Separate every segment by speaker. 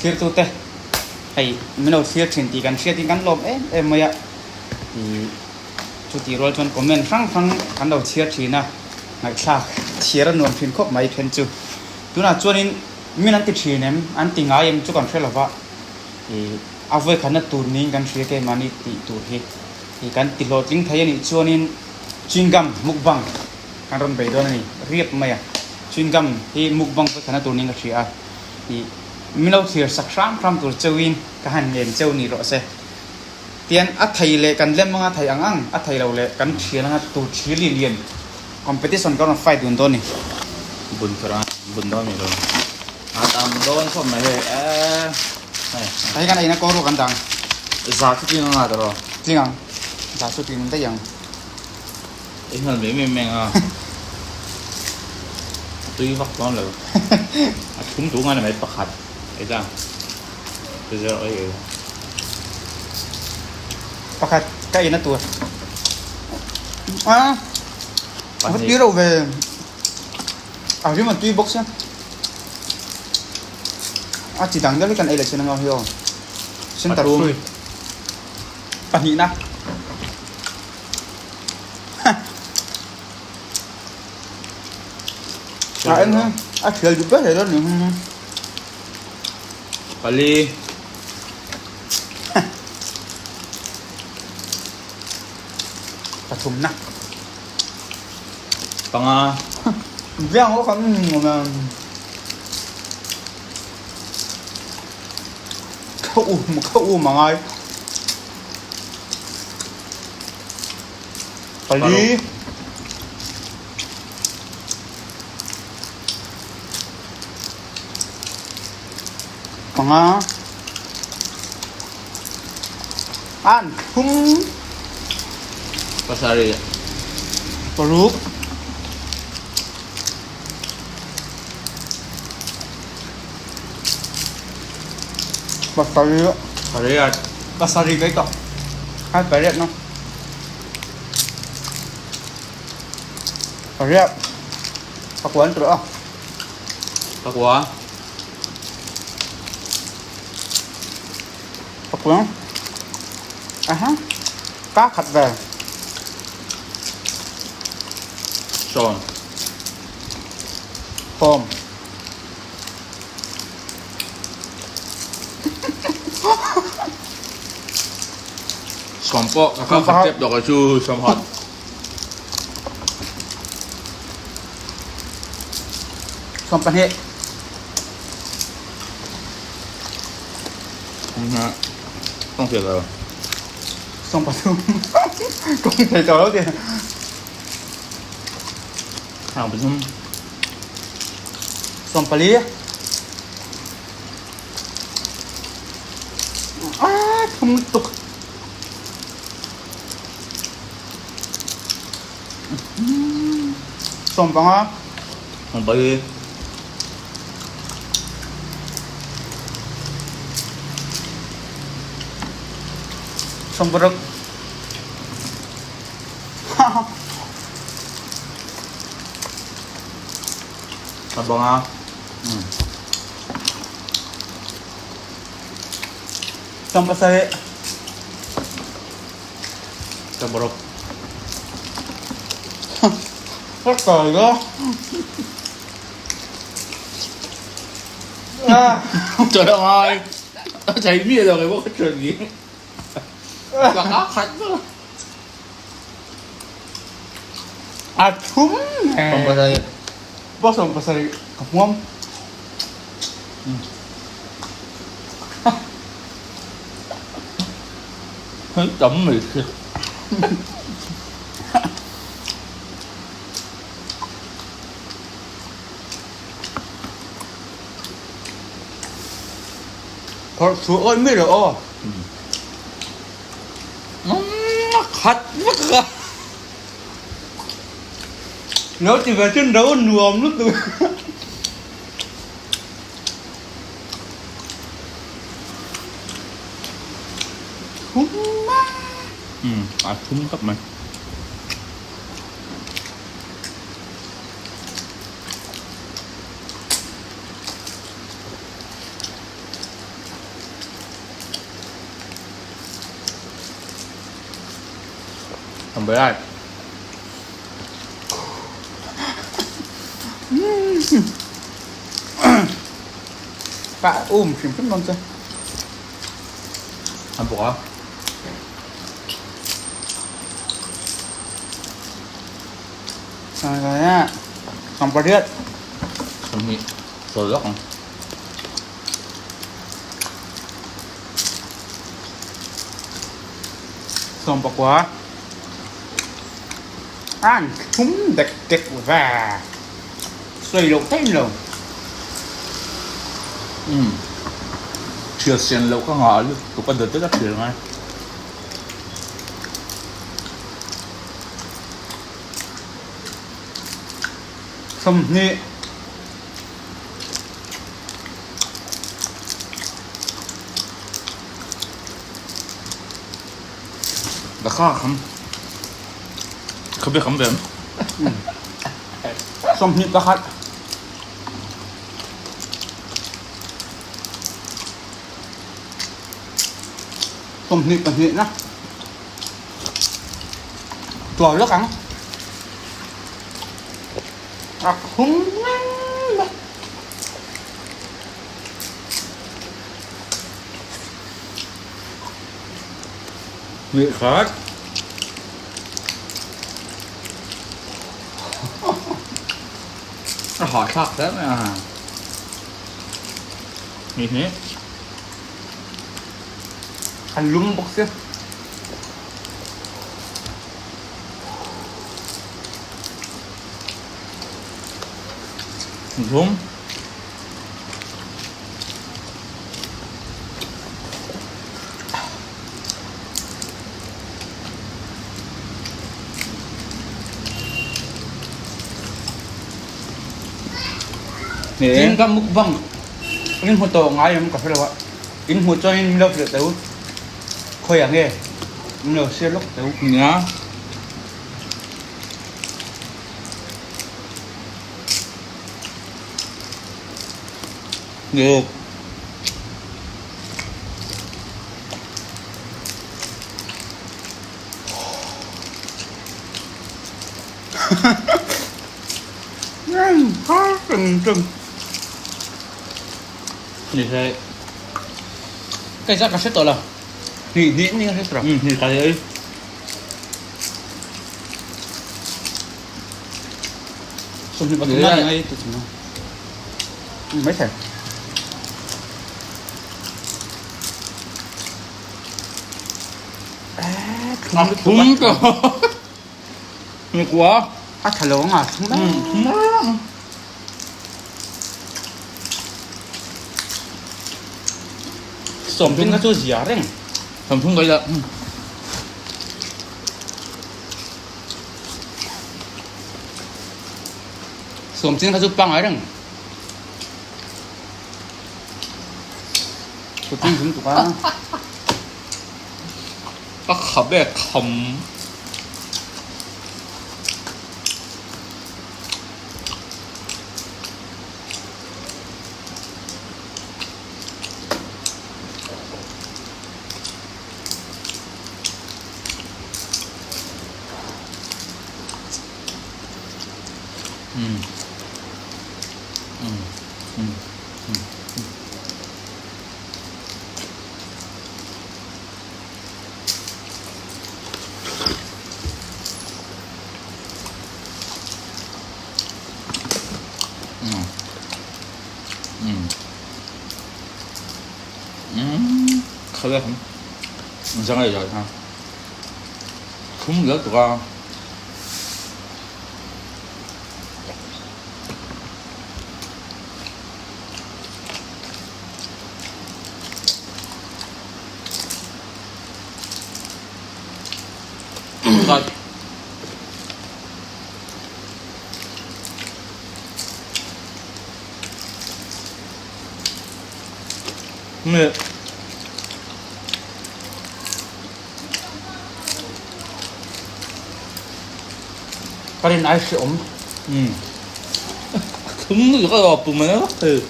Speaker 1: Thirtute hei min lo thlir thin tih kan hriatin kan lawm em em mai a, ih chutih rual chuan comment hrang hrang kan lo chhiar thin a, ngaihthlak chhiar a nuam thin khawp mai then chu. Tunah chuanin min an ti thin em, an ti ngai em chu kan hre lova, ih a vawikhatna tur niin kan hria keimahni tih tur hi ih kan ti hlawhtling thei a nih chuanin chewing gum mukbang kan rawn bei dawn a ni riap mai a, chewing gum hi mukbang vawikhatna tur niin ka hria a. Ih min lo thlir sak hram hram tur cheuhin ka han ngen cheu ni rawh se. Tian a thei leh kan lem anga thei ang ang, a thei lo leh kan thial anga tur thil lian lian competition kan rawn fight dun dawn ni.
Speaker 2: Bun tur anga bun dawn mi lo. A tam dawn khawp mai hei eh hei.
Speaker 1: Hei kan eina kawr ruak an dang.
Speaker 2: Za chu tling anga tawh rawh.
Speaker 1: Tling ang. Za chu tling daih ang.
Speaker 2: I hngal mai mai mai anga tui vak dawn lo a thum duh ngai mai pakhat ei ta chu zero ei ei
Speaker 1: pakhat ka in a tur a a tui ro ve a rim an tui bawk sia a chi dang deuh hi kan ei leh chin anga hi aw center hrui pahnihna. A eng hi a thial dup ber hle dawn ni.
Speaker 2: Pali.
Speaker 1: Pathumna.
Speaker 2: Panga.
Speaker 1: Biang ho kan ngam. Ka um ka um angai. Pali. Panga. An thum.
Speaker 2: Pasarih.
Speaker 1: Paruk. Pasarih.
Speaker 2: Pariat.
Speaker 1: Pasarih kai tawh. Hai pariat no. Pariat. Pakua an tawh a.
Speaker 2: Pakua.
Speaker 1: Pakua. Aha. Ka khat ve.
Speaker 2: Sawm.
Speaker 1: Sawm.
Speaker 2: Sawm pawh ka kal khat tep dawk chu sawm hot.
Speaker 1: 12.
Speaker 2: Kawng thei lo.
Speaker 1: 13. Kawng thei tawh lo ti.
Speaker 2: Hang pathum.
Speaker 1: 14. Ah, thum lutuk. 15.
Speaker 2: 14.
Speaker 1: 16.
Speaker 2: 15.
Speaker 1: 17.
Speaker 2: 16.
Speaker 1: Mắc cười quá. À.
Speaker 2: Trời đất ơi. Tao thấy bia rồi cái chuyện gì. Là khách đó.
Speaker 1: A thum
Speaker 2: 17.
Speaker 1: Pawh 17 ka hmuam.
Speaker 2: Hei tam mai khi.
Speaker 1: Phawrh chhuah awih mai lo aw.
Speaker 2: Khat vek a.
Speaker 1: Lo ti ve chin ro nuam lutuk. Thum ma.
Speaker 2: A thum khawp mai. Ang ber ai.
Speaker 1: Ka um hrim hrim dawn che.
Speaker 2: An bawk a.
Speaker 1: Sawm pariat.
Speaker 2: 20 sawi lawk ang.
Speaker 1: 19. An thum dek dek ve. Sawi loh theih lo.
Speaker 2: Umm. Thial sian loh ka ngah lutuk a dawt dawt a thial ngai.
Speaker 1: 20.
Speaker 2: Dakha kham. Khabe kham ve.
Speaker 1: 21. 22 na. Tuar lawk ang. A khum reng mai.
Speaker 2: Ngih khat. A hahthlak hle mai a. Ngih hnih.
Speaker 1: A lum bawk sia.
Speaker 2: Lum.
Speaker 1: Tin ka mukbang in hmu tawh ngai em ka hre lo a, in hmuh chuan in lo hrilh teh u, khawiah nge in lo share lawk teh u.
Speaker 2: Nia. Ngek. Ni se.
Speaker 1: Cái ra cả sẽ tổ là Hỉ hỉ ni ka hre tawh lo.
Speaker 2: Ừ, hnih ka ei.
Speaker 1: 23 ni ngai ti chung mai thei.
Speaker 2: A thum ka ni kua.
Speaker 1: A tha lo anga thum mai.
Speaker 2: Thum mai.
Speaker 1: Sawm tin kha chu zia reng.
Speaker 2: 30 kai la.
Speaker 1: Sawm chin kha chu pangai reng. Putin zum tuk a.
Speaker 2: Ka khap e kham. Ừ. Ừ. Ừ. Ừ. Ừ. Ừ. Ừ. Khá là không. Sang rồi ha. Không nhớ tụi con. Rồi. Mẹ.
Speaker 1: Ka rin ai hreawm.
Speaker 2: Ừ. Thum lu ka lo pum mai ừ.
Speaker 1: Ừ,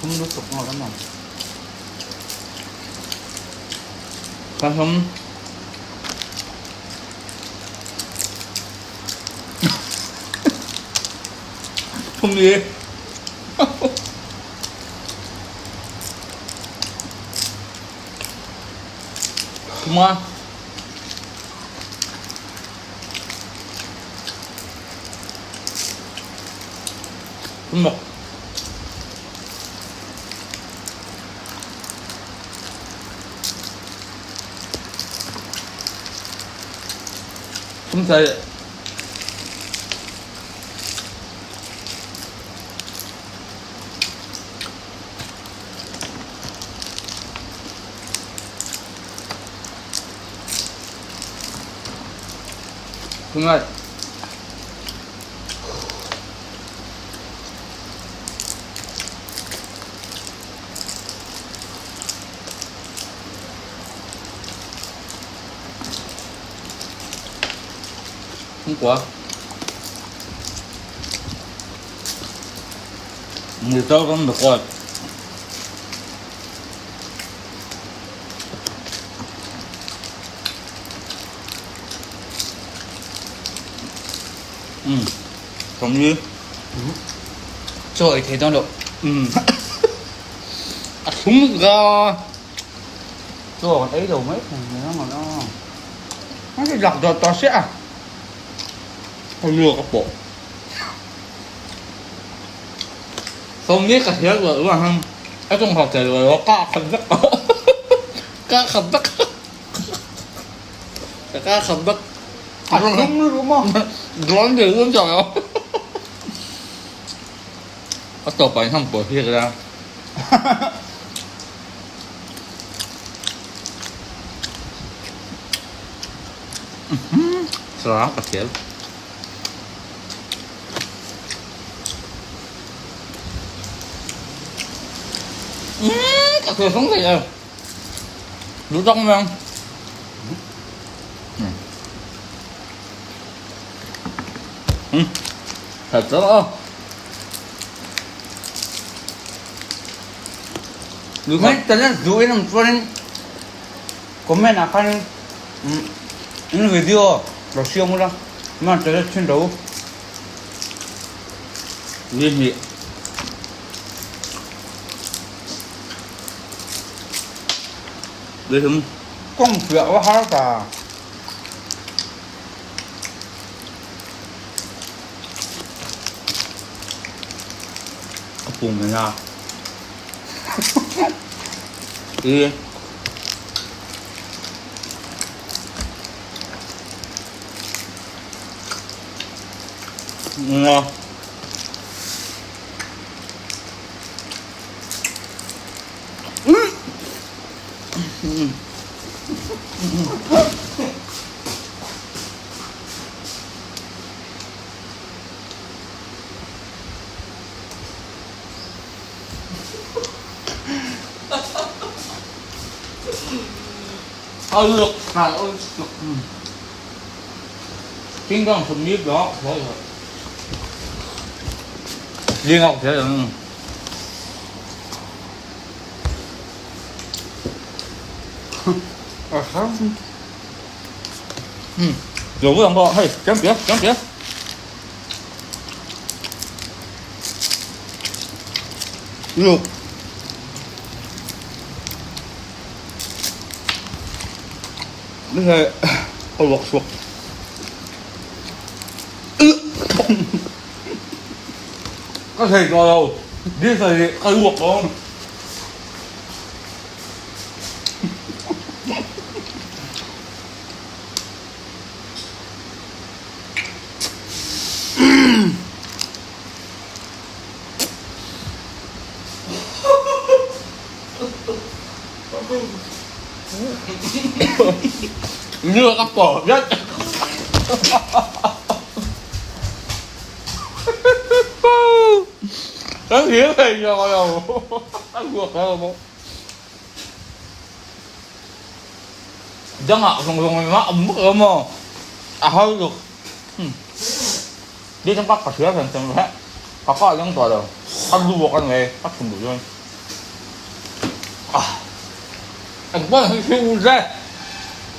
Speaker 1: thum lutuk ngawt a nuam.
Speaker 2: Ka hlawm. Thumli. Thuma. Thumok. Thumsai. Thumai. Thumkua. Mizoram record. Umm Sawmli.
Speaker 1: Chaw ei thei dawn loh.
Speaker 2: Umm a thlum ka.
Speaker 1: Chaw kan ei lo mai thei mai ang a.
Speaker 2: An ti lak dawt tawh siah a. Ka lu ka pawh. Sawmli ka hriat loh ruang hian a tung hawk thei lo ka khat vek ka khat vek ka ka khat vek.
Speaker 1: A thlum lutuk maw?
Speaker 2: Dawn ve dawn chak lo. A tawpah in ham pawh hi ka Sarang ka khel. Ka khel không thei e. Duh tak mai ang. Thật rất không?
Speaker 1: Mai tala duh in ang chuanin comment ah khan in video lo siam ula mai tala thin ro.
Speaker 2: Ni hnih. Ni thum.
Speaker 1: Kawng fiah va har ta.
Speaker 2: Ka pum a na. I. Nga. A luak hna a tuk. Tinggang sum ni đó Liên học thế rồi. Dùng cái đồng bộ, hey, chấm kìa, chấm kìa.
Speaker 1: Luộc.
Speaker 2: Cái này luộc suộc. Có thịt rồi đâu. This is cái luộc đó. Như các cổ nhất. Đáng hiểu thì rồi rồi. Ăn ruột rồi bộ. Dâng ạ, rồng rồng nó ấm mức rồi mà. À hơi được. Đi trong các cả sữa thành thành hết. Có có những tòa rồi. Ăn ruột ăn nghề, bắt thùng đủ rồi. À. Anh quá là siêu ra.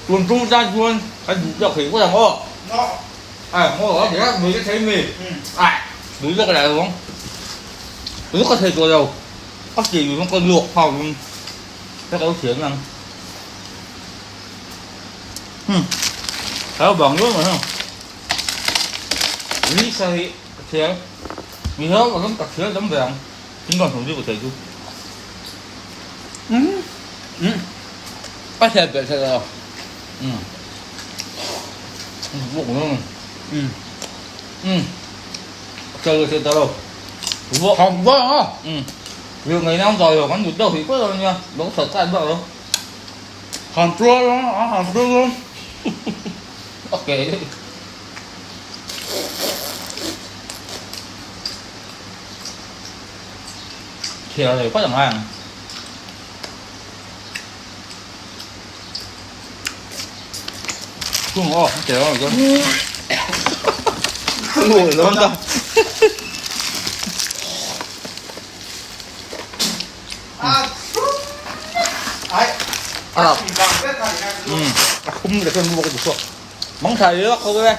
Speaker 2: Tuần trung ra luôn, anh được thì có thằng ô.
Speaker 1: Nó.
Speaker 2: À, mua ở thì mấy cái thấy mì. À, đủ rất là đúng. Lu ka thei tawh lo. Ka ti lui ka luak phau in ka lo thiam ang. Hmm. Ka lo bang luai mai heng. Ni sarih ka thial. Mi ho ka lam ka thial dam ve ang. Tin ka hnu ka thei chu.
Speaker 1: Hmm. Hmm.
Speaker 2: Ka thial belh thei lo. Hmm. Buk luôn.
Speaker 1: Hmm.
Speaker 2: Hmm. Chơi chơi tao đâu.
Speaker 1: Hỏng quá hả?
Speaker 2: Ừ. Nhiều ngày năm rồi rồi, con đụt đâu thì quá rồi nha. Đâu có sợ cái đâu đâu.
Speaker 1: Hỏng chua luôn, hỏng chua luôn.
Speaker 2: Ok. Thì là quá chẳng hàng. Không ngon, chè rồi con. Ngồi luôn ta.
Speaker 1: À.
Speaker 2: Ừ, không được con mua cái gì. Món thầy đó không đây.